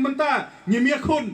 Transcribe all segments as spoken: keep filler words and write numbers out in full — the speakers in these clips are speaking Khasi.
Mynta ngim ïakhun.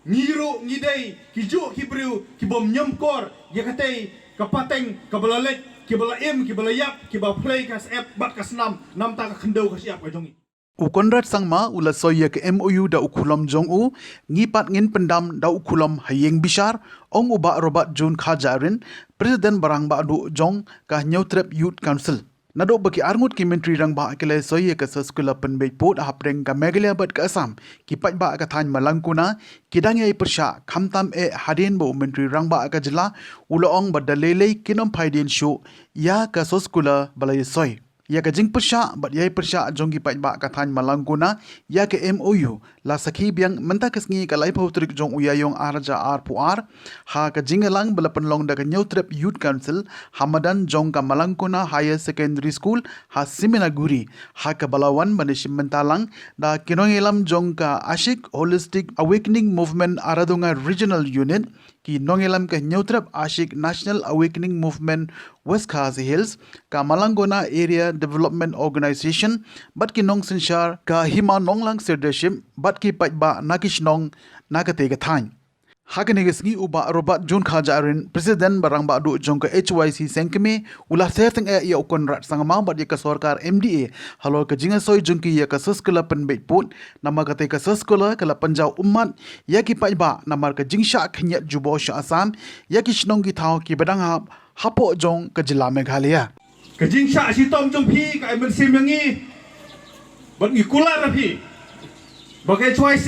Ngi ruh ngi dei ki juh ki briew ki bym ñiewkor ïa katei ka pateng kaba la leit, kiba la im, kiba la ïap, kiba phlei ka syep bad ka snam namar ka khyndew ka shyiap ka jong ngi. U Conrad Sangma u la soi ïa ka M O U da u khulom jong u, ngi pat ngin pyndam da u khulom ha ïing bishar, ong u Bah Robert June Kharjahrin, President ba rangbah duh jong ka Hynñiewtrep Youth Council. Naduh ba ki arngut ki myntri rangbah ki la soi ïa ka Sasukula pynbeit pud hapdeng ka Meghalaya bad ka Assam, ki paidbah ka thaiñ Malangkona ki dang ïai pyrshah, khamtam eh hadien ba u myntri rangbah ka jylla u la ong ba da lei lei kin ym phai dien shuh ïa ka Sasukula ba la ïa soi. Ïa ka jingpyrshah bad ïai pyrshah jong ki paidbah ka thaiñ Malangkona ïa ka M O U la sakhi biang mynta ka sngi ka laiphew tarik jong u Ïaïong ar hajar arphew ar, ha ka jingïalang ba la pynlong da ka Hynñiewtrep Youth Council ha madan jong ka Malangkona Higher Secondary School ha Simenaguri, ha kaba la wan ban ïashim bynta lang da ki nongïalam jong ka Ashik Holistic Awakening Movement Aradonga Regional Unit, ki nongïalam ka Hynñiewtrep Ashik National Awakening Movement West Khasi Hills, ka Malangkona Area Development Organisation, bad ki nongsynshar ka Hima Nonglang Sirdarship bad ki paidbah na ki shnong na katei ka thaiñ. Ha kane ka sngi u Bah Robert June Kharjahrin, President ba rangbah duh jong ka H Y C seng kmie, u la sngewthuh eh ïa u Conrad Sangma bad ïa ka sorkar M D A halor ka jingïasoi jong ki ïa ka Sasukula pynbeit pud, namar katei ka Sasukula ka la pynjaw ummat ïa ki paidbah namar ka jingshah khynñiat jubor sha Assam ïa ki shnong ki thaw kiba dang hap hapoh jong ka jylla Meghalaya. Ka jingshah shitom jong phi ka ai mynsiem ïa ngi bad ngi kular ïa phi ba ka H Y C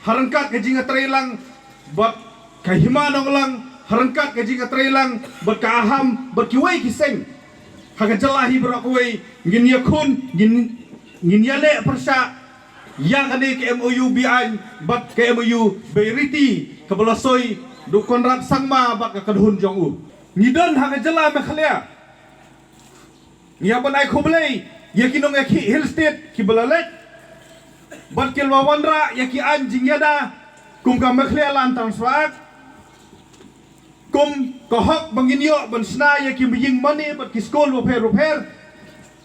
ha ryngkat ka jingïatreilang bad ka Hima Nonglang, ha ryngkat ka jingïatreilang bad ka AHAM bad kiwei ki seng ha ka jylla hi baroh kawei, ngin ïakhun, ngin, ngin ïaleh pyrshah ïa kane ka M O U beaiñ bad ka M O U beiriti kaba la soi da u Conrad Sangma bad ka kynhun jong u. Ngi don ha ka jylla Meghalaya, ngi hap ban ai khublei ïa ki nongïakhih Hill State kiba la leit bad kiba la wanrah ïa ki aiñ jingïada kum ka Meghalaya Land Transfer Act, kum ka hok ba ngin ïoh ban shna ïa ki ïing mane bad ki skul bapher bapher,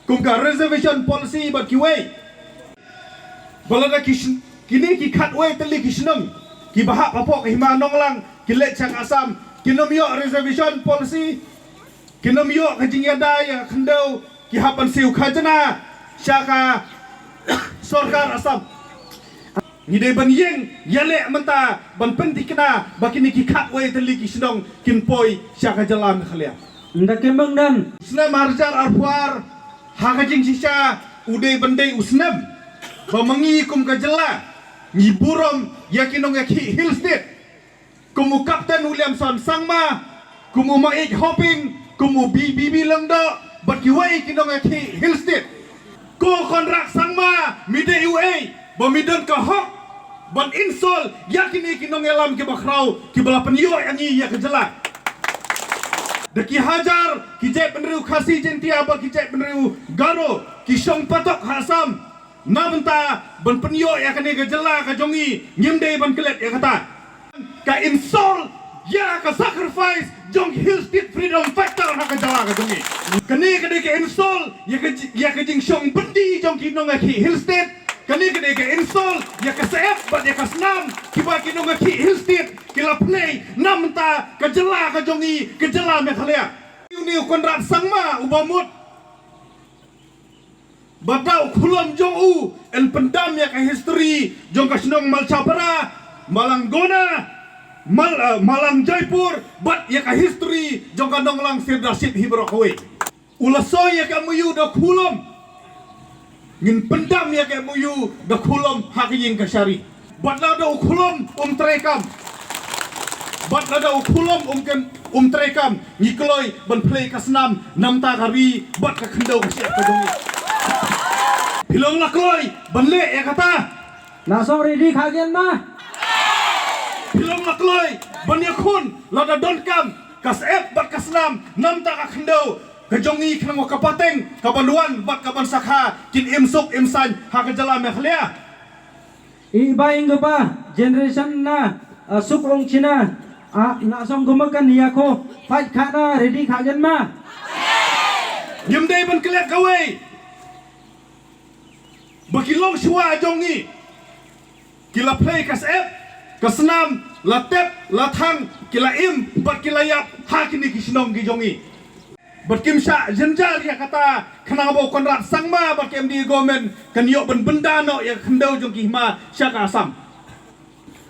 kum ka reservation policy bad kiwei. Ba lada ki sn-, kine ki khatwei tylli ki shnong kiba hap hapoh ka Hima Nonglang ki leit sha ka Assam, kin ym ïoh reservation policy, kin ym ïoh ka jingïada ïa ka khyndew, ki hap ban siew khajna sha ka sorkar Assam. Ngi dei ban ïeng ïaleh mynta ban pynthikna ba kine ki khatwei tylli ki shnong kin poi sha ka jylla Meghalaya. Ynda ki myndan. Snem ar hajar arphew ar ha ka jingshisha u dei ban dei u snem ba ma ngi kum ka jylla ngi burom ïa ki nongïakhih Hill State, kum u Captain Williamson Sangma, kum u Maieit Hoping, kum u B B B Lyngdoh bad kiwei ki nongïakhih Hill State. Ko Conrad Sangma, mi dei uei ba mi don ka hok ban insult ïa kine ki nongïalam kiba khraw kiba la pynïoh ïa ngi ïa ka jylla? Da ki hajar ki jaitbynriew Khasi, Jaintia bad ki jaitbynriew Garo ki shong patok ha Assam na bynta ban pynïoh ïa kane ka jylla ka jong ngi, ngim dei ban klet ïa kata. Ka insult ïa ka sacrifice jong Hill State Freedom Fighter ha ka jylla ka jong ngi. Kane ka dei ka insult ïa ka ji-, ïa ka jingshong byndi jong ki nongïakhih Hill State. Kane ka dei ka insult ïa ka syep bad ïa ka snam kiba ki nongïakhih Hill State ki la pynlong na bynta ka jylla ka jong ngi, ka jylla Meghalaya. Une u Conrad Sangma uba mut ba da u khulom jong u yn pyndam ïa ka history jong ka shnong Malchapara, Malangona, Mal-, eh, Malang Jaipur, bad ïa ka history jong ka Nonglang Sirdarship hi baroh kawei. U la soi ïa ka M O U da u khulom. Ngin pyndam ïa ka M O U da u khulom ha ka ïing kashari. Bad lada u khulom um treikam, bad lada u khulom um ken, um treikam, ngi kloi ban pynlong ka snam namar ka ri bad ka khyndew ka shyiap ka jong ngi. Phi long la kloi ban leh ïa kata? Na song ready kha gen ma? Phi long la kloi ban ïakhun lada donkam ka syep bad ka snam namar ka khyndew ka jong ngi, khnang ba ka pateng kaban wan bad kaban sakha kin im suk im saiñ ha ka jylla Meghalaya? I ba ing ba generation na, ah, suk ong china, ah, na song guma kan ïa ko, fight kha na, ready kha gen ma? Ngim dei ban klet kawei ba ki longshuwa jong ngi Ki la plie ka syep ka snam, la tep la thang, ki la im bad ki la ïap ha kine ki shnong ki jong ngi. Bad kim shah jynjar ïa kata, khnang ba u Conrad Sangma bad ka M D A government kan ïoh ban bynda noh ïa ka khyndew jong ki hima sha ka Assam,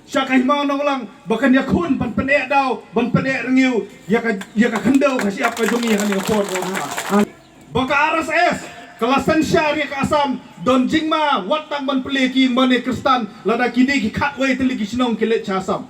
sha ka hima Nonglang, ba kan ïakhun ban pyneh daw, ban pyneh rngiew ïa ka, ïa ka khyndew ka shyiap ka jong ngi ha kane ka por. Ba ka R S S ka la synshar ïa ka Assam, don jingma wat tang ban plie ki mane Khristan, lada kine ki khatwei tylli ki shnong ki leit sha Assam.